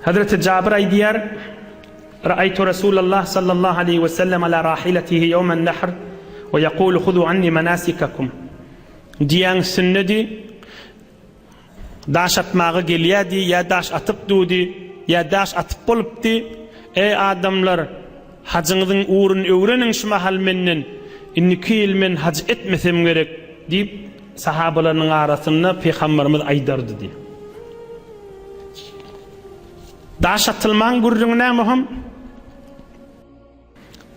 Hazreti Jabir aýdýar, Ra'aýtu Rasulallah sallallahu aleýhi we sellem ala rahilatihi ýawman nahr we ýekulu huzu anni manasikakum. Diýýän üstündedi. Daş atmaga gelýärdi, ýa daş atyp durdy, ýa daş atyp bolupdy. Eý adamlar, hajyňyzyň ugruny öwreniň şu mahal menden, indiki ýyl men haj etmesem gerek diýip, sahabalarynyň arasynda pygamberimiz aýdardy diýýär. Daş atylmaň gürrüňi näme hom?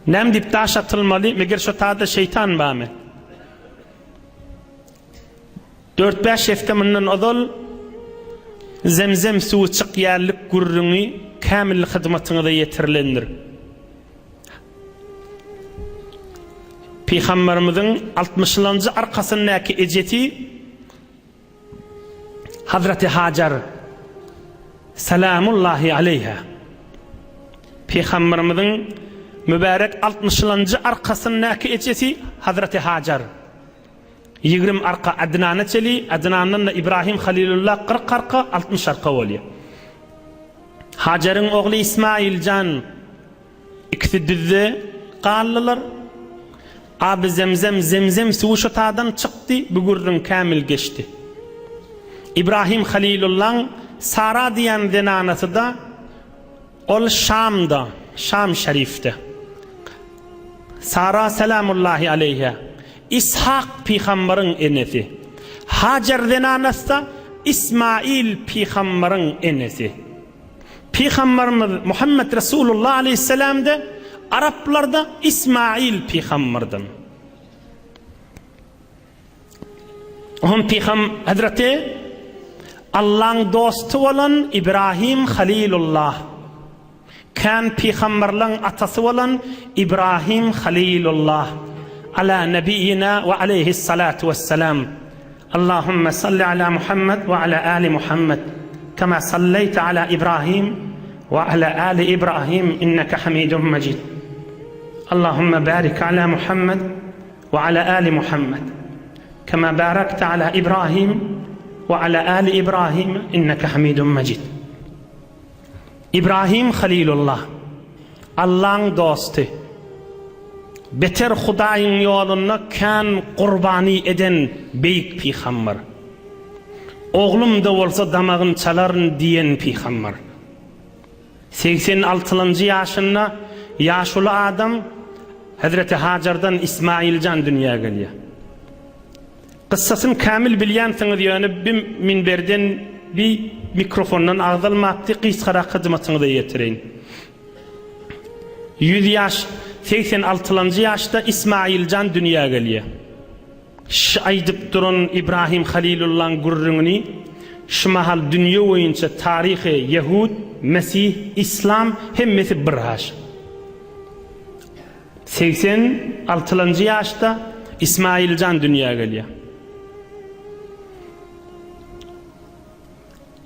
Näme diýip daş atylmaly, meger şo tada şeýtan barmy? Dört-bäş hepde mundan ozal Zemzem suwy çykýarlyk gürrüňi kämil hyzmatyňyza ýetirilendir. Pygamberimiziň altmyşylanjy arkasyndaky ejesi Hazreti Hajar Salamullahi aleýha Pygamberimiziň mübärek altmyşylanjy arkasyndaky ejesi Hazreti Hajar 20 arka Adnana çeli, Adnandan-da Ibrahim Halilullah 40 arka, 60 arka bolýar. Hajaryň ogly Ismail jan Ikisi düzde galdylar. Aby Zemzem, Zemzem suwy şo tadan çykdy, bu gürrüň kämil geçdi. Ibrahim Halilullaň Sara diýen zenanasy-da ol Şamda, Şam şerifde. Sara selamullahi aleýhä, Ishak pygambaryň enesi. Hajer zenanasy-da Ismail pygambaryň enesi. Pygamberimiz Muhammet Resulullah aleýhissalam-da araplarda Ismail pygamberden. Ohm pygam Hazreti Allaň dosty bolan Ibrahim Halilullah. Kän pygamberleň atasy bolan Ibrahim Halilullah. Ala nebiýina we aleýhissalatu wessalam. Allahümme salli ala Muhammed we ala ali Muhammed kema salleýte ala Ibrahim we ala ali Ibrahim inneke hamidun mejid. Allahümme barik ala Muhammed we ala ali Muhammed kema barakte ala Ibrahim we ala ali Ibrahim inneke hamidun mejid. Ibrahim Halilullah, Allaň dosty. Beter Hudaýyň ýolunda kän gurbany eden beýik pygamber. Oglum-da bolsa damagyn çalaryn diýen pygamber. Segsen altylynjy ýaşynda ýaşuly adam Hezreti Hajardan Ismailjan dünýä gelýär. Kyssasyny kämil bilýänsiňiz ýöne bi minberden bi mikrofondan agzalmapdy gysgarak hyzmatyňyza ýetireýin. Ýüz ýaş segsen altylanjy ýaşda Ismailjan dünýä gelýä. Şy aýdyp duran Ibrahim Halilullaň gürrüňini şu mahal dünýe boýunça taryhy ýehud, mesih, islam hemmesi bir haş. Segsen altylanjy ýaşda Ismailjan dünýä gelýär.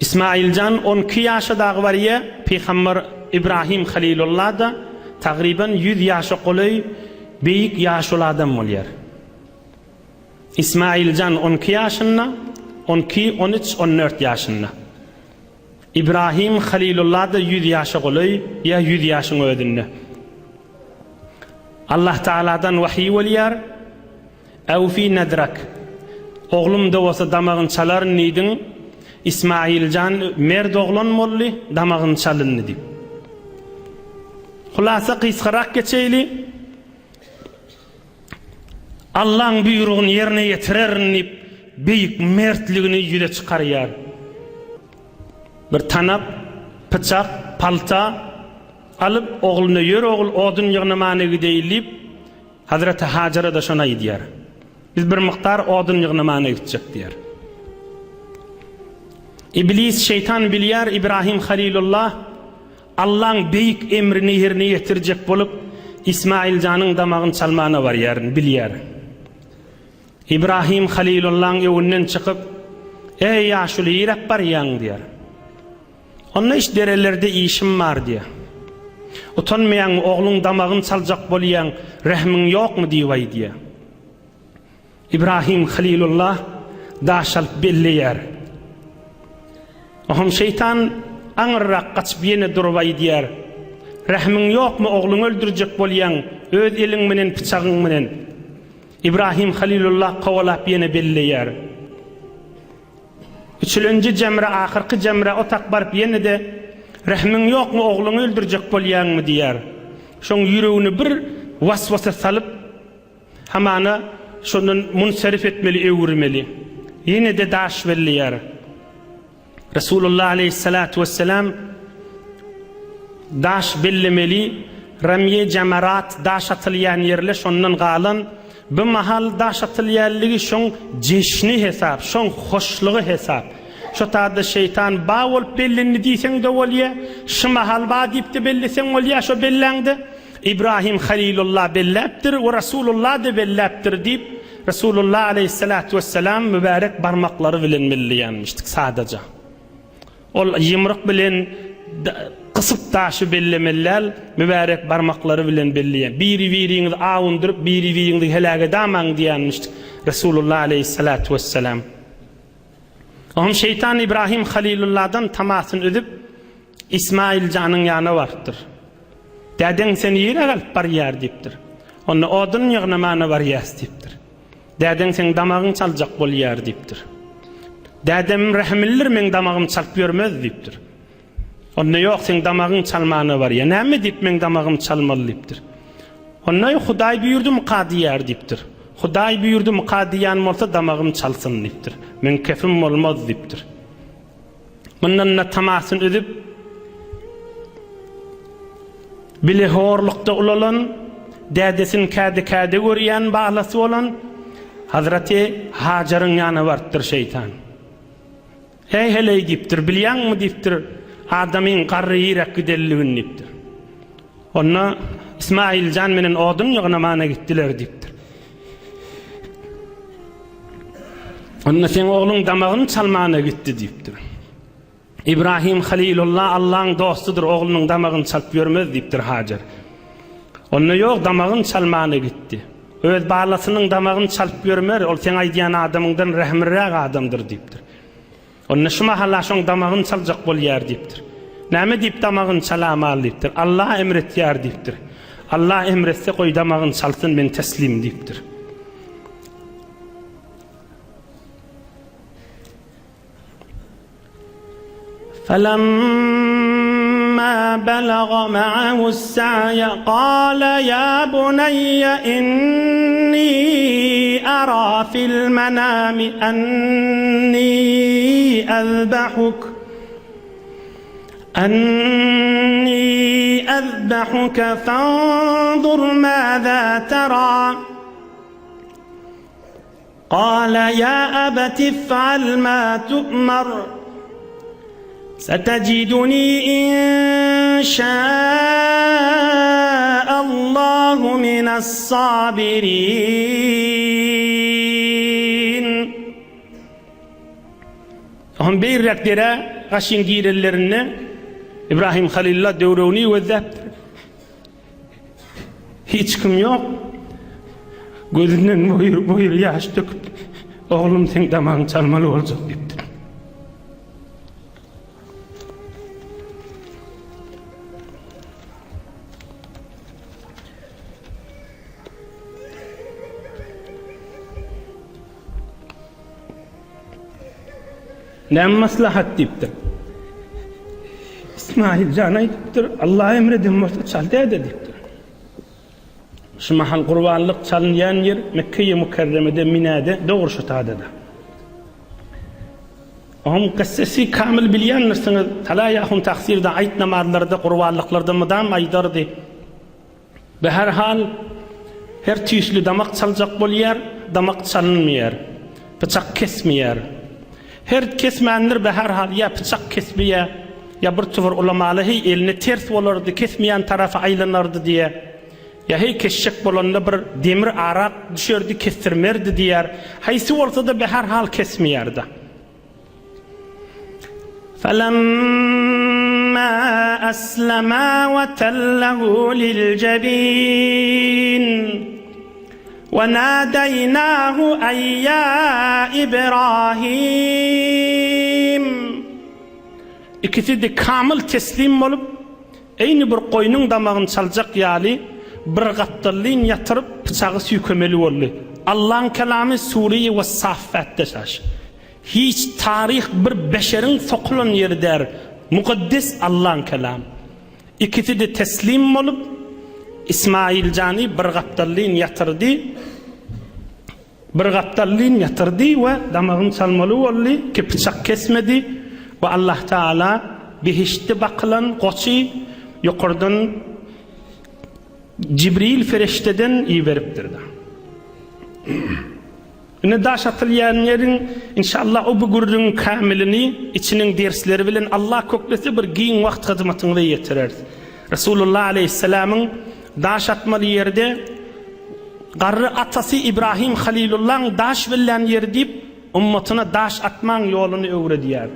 Ismailjan on iki ýaşa dagy barýar, pygamber Ibrahim Halilullah-da tagryban ýüz ýaşa golaý beýik ýaşuly adam bolýar. Ismailjan on iki ýaşynda, on iki, on üç, on dört ýaşynda. Ibrahim Halilullah-da ýüz ýaşa golaý ýa ýüz ýaşyň özünde. Allah Tagaladan wahyý bolýar, Äwfi nedrak, Oglum-da bolsa damagyny çalaryn diýdiň, Ismail jan mert oglan boldy, damagyny çalyndy diýip. Hulasa gysgarak geçeýli. Allaň buýrugyny ýerine ýetirerin diýip, beýik mertligini ýüze çykarýar. Bir tanap, pyçak, palta alyp, ogluna ýör ogul, odun ýygnamana gideýin diýip, Hazreti Hajara-da şony aýdýar. Biz bir mukdar odun ýygnamana gitjek diýýär. Iblis şeýtan bilýär Ibrahim Halilullah Allaň beýik emrini ýerine ýetirjek bolup, Ismail janyň damagyny çalmana barýaryn, bilýär. Ibrahim Halilullaň öňünden çykyp, Eý, ýaşuly, niräk barýaň? diýýär. Onda iş derelerde işim bar diýýär. Utanmaýaňmy, ogluň damagyny çaljak bolýaň, rehmiň ýokmy diýip aýdýar. Ibrahim Halilullah daş alyp belleýär. Oham şeýtan. aňyrrak gaçyp ýene durup aýdýar, Rähmiň ýokmy ogluňy öldürjek bolýaň, öz eliň menen pyçagyň menen. Ibrahim Halilullah kowalap ýene belleýär. Üçülenji jemre ahyrky jemre otak baryp ýene-de, Rähmiň ýokmy ogluňy öldürjek bolýaňmy diýýär. Şoň ýüregini bir waswasa salyp, hamana şondan munserif etmeli öwürmeli. Ýene-de daş belleýär. Resulullah aleýhissalatu wesselam daş bellemeli, Ramýe Jamarat daş atylýan ýerle şondan galan, bu mahal daş atylýanlygy şoň jeşni hesap, şoň hoşlugy hesap. Şo taýda şeýtan ba bolup bellendi diýseň-de bolýa, şu mahal ba diýip-de belleseň bolýa şo belläňde. Ibrahim Halilullah belläpdir we Resulullah-da belläpdir diýip, Resulullah aleýhissalatu wessalam mübärek barmaklary bilen belleýänmişdik sadaja. Ol ýumruk bilen gysyp daşy bellemeli däl, mübärek barmaklary bilen belleýän. Biri-biriňizi awundyryp, biri-biriňizi heläk edamaň diýýänmişdik Resulullah aleýhissalatu wessalam. Oňam şeýtan Ibrahim Halilullahdan tamasyny üzüp, Ismail janyň ýanyna barypdyr. Dädeň seni nirä alyp barýar diýipdir. Onda odun ýygnamana barýas diýipdir. Dädeň seň damagyňy çaljak bolýar diýipdir. Dädem rähimlidir meň damagymy çalyp ýörmez diýipdir. Onda ýok seň damagyňy çalmana barýar. Näme diýip meň damagymy çalmaly diýipdir. Onda Hudaý buýurdymyka diýýär diýipdir. Hudaý buýurdymyka diýýän bolsa damagymy çalsyn diýipdir. Meň kefim bolmaz diýipdir. Mundan-da tamasyny üzüp, bile horlukda ulalan, dädesini käde-käde görýän balasy bolan Hazreti Hajaryň ýanyna barypdyr şeýtan. Heý, heleý diýipdir, bilýäňmi diýipdir, adamyň garry ýiräk gidenligini diýipdir. Onda Ismail jan menen odun ýygnamana gitdiler diýipdir. Onda seň ogluň damagyny çalmana gitdi diýipdir. Ibrahim Halilullah Allaň dostudyr, oglunyň damagyny çalyp ýörmez diýipdir Hajar. Onda ýok, damagyny çalmana gitdi. Öz balasynyň damagyny çalyp ýörmer, ol seň aýdýan adamyňdan rähimliräk adamdyr diýipdir. Onda şu mahal-a şoň damagyny çaljak bolýar diýipdir. Näme diýip damagyny çalamaly diýipdir. Allah emretýär diýipdir. Allah emretse goý damagyny çalsyn men teslim diýipdir. Felemma belaga ma'ahu as-sa'ya qala ya bunayya inni ara fil manami anni azbahuk anni azbahuka fanzur maza tara Kala ýa abati if'al ma tu'mar, seteciduni inşa'Allahu mine's-sabirin. Oňam beýrräk derä gaşyn girenlerinde Ibrahim Halilullah döwregini gözläpdir. Hiç kim ýok. Gözünden boýur-boýur ýaş döküp, Oglum, seň damagyňy çalmaly boljak diýipdir. Näme maslahat diýipdir. Ismail jan aýdypdyr, Allah emreden bolsa çal däde diýipdir. Şu mahal gurbanlyk çalynýan ýer Mekge-i Mükerremede Minäde dogry şu tadada. Onuň kyssasy kamil bilýändirsiňiz, Talaý ahun tagsyrda aýt namazlarda gurbanlyklarda mydam aýdardy. Be-her-hal, her tüýsli damak çaljak bolýar, damak çalynmaýar. Pyçak kesmeýär. Her kesmändir be-her-hal, ýa pyçak kesmeýär, ýa bir towar ulamaly heý eline ters bolardy, kesmeýän tarapa aýlanardy diýýär. Ýa heý kesjek bolanda bir demir arak düşerdi, kesdirmerdi diýýär. Haýsy bolsa-da be-her-hal kesmeýär-de. Felemma eslema we tellehu liljebin we nadeýnahu eý ýa Ibrahim. Ikisi-de kamyl teslim bolup, eýni bir goýnuň damagyny çaljak ýaly, bir gapdallyn ýatyryp, pyçagy süýkemeli boldy. Allaň kelamy Sureýi Wes-Saffatda şaş. Hiç taryh bir beşeriň sokulan ýeri däl, mukaddes Allaň kelamy. Ikisi-de teslim bolup, Ismaýyljany bir gapdallyn ýatyrdy. Bir gapdallyn ýatyrdy we damagyny çalmaly boldy ki pyçak kesmedi we Allah Tagala behiştde bakylan goçy ýokardan Jibril fereşdeden iberipdir. Ine daş atylýan ýeriň inşallah o bu gürrüňiň kämilini içiniň dersleri bilen Allah köklese bir giň wagt hyzmatyňyza ýetireris. Resulullah aleýhissalamyň daş atmaly ýerde Garry atasy Ibrahim Halilullaň daş bellän ýeri diýip, ummatyna daş atmaň ýoluny öwredýär.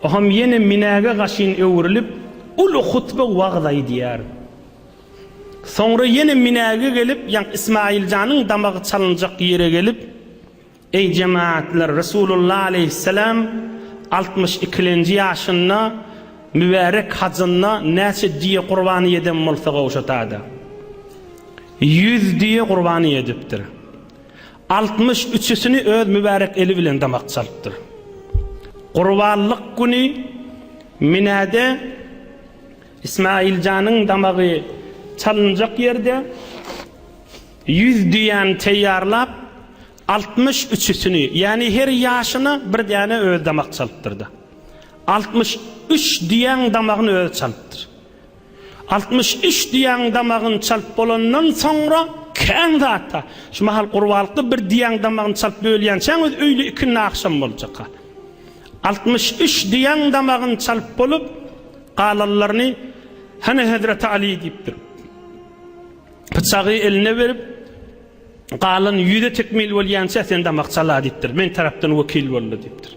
Oham ýene Minäge gaşyn öwrülip, uly hutba wagyz aýdýar. Soňra ýene Minäge gelip, ýaňky Ismaýyljanyň damagy çalynjak ýere gelip, Eý jemagatlar, Resulullah aleýhissalam 60 ikilenji ýaşynda mübärek hajynda näçe düýe gurbany eden bolsa gowşatada. Ýüz düýe gurbany edipdir. 60 üçüsini öz mübärek eli bilen damak çalypdyr. Gurbanlyk güni Minäde Ismaýyljanyň damagy çalynjak ýerde 100 düýäni teýýarlap, 60 üçüsini, ýagny her ýaşyna bir däne özi damak çalypdyr-da. 63 düýäň damagyny özi çalypdyr. 63 düýäň damagyny çalyp bolandan soňra kän zat-da. Şu mahal gurbalykda bir düýäň damagyny çalyp bölýänçäň özi öýle ikindi agşam boljak-a. 63 düýäň damagyny çalyp bolup, galanlaryny Hany Hezreti Aly diýipdir. Pyçagy eline berip, galan ýüze tekmil bolýança sen damak çala diýipdir. Men tarapdan wekil boldy diýipdir.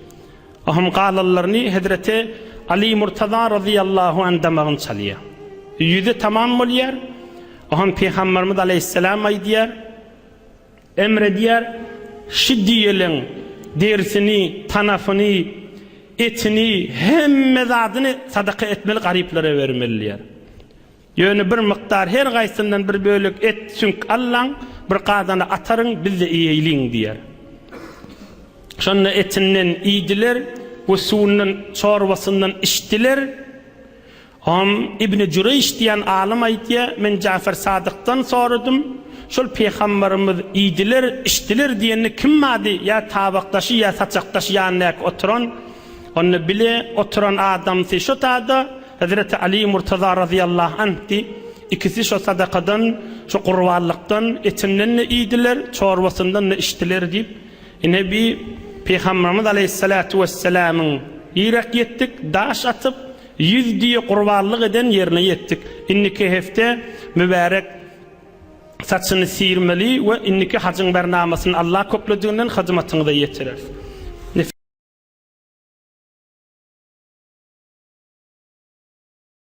Ohm galanlaryny Hezreti Ali Murtaza razyýallahu anh damagyny çalýar. Ýüze tamam bolýar. Ohm Pygamberimiz aleýhissalam aýdýar, emr edýär, şu düýeleň derisini, tanafyny, etini, hemme zadyny sadaka etmeli, garyplara bermeli diýýär. Ýöne bir mukdar her gaýsyndan bir bölek et, süňk allaň, bir gazana ataryň, biz-de iýeýliň diýer. Şonda etinden iýdiler we suwundan, çorbasyndan içdiler. Hom Ibni Jureýş diýen alym aýdýar, Men Jafer Sadykdan soradym, Şol pygamberimiz iýdiler, içdiler diýende kim bardy, ýa tabakdaşy, ýa saçakdaşy ýanyndaky oturan? Onda bile oturan adamsy şo tada, Hezreti Aly Murtaza razyýallahu anhdy. Ikisi şo sadakadan, şo gurbanlykdan etinden-de iýdiler, çorbasyndan-da içdiler diýip, ine bi Pygamberimiz aleýhissalatu wessalamyň ýerek ýetdik, daş atyp, ýüz düýe gurbanlyk eden ýerine ýetdik. Indiki hepde mübärek saçyny sirmeli we indiki hajyň bernamasyny Allah köklediginden hyzmatyňyza ýetireris.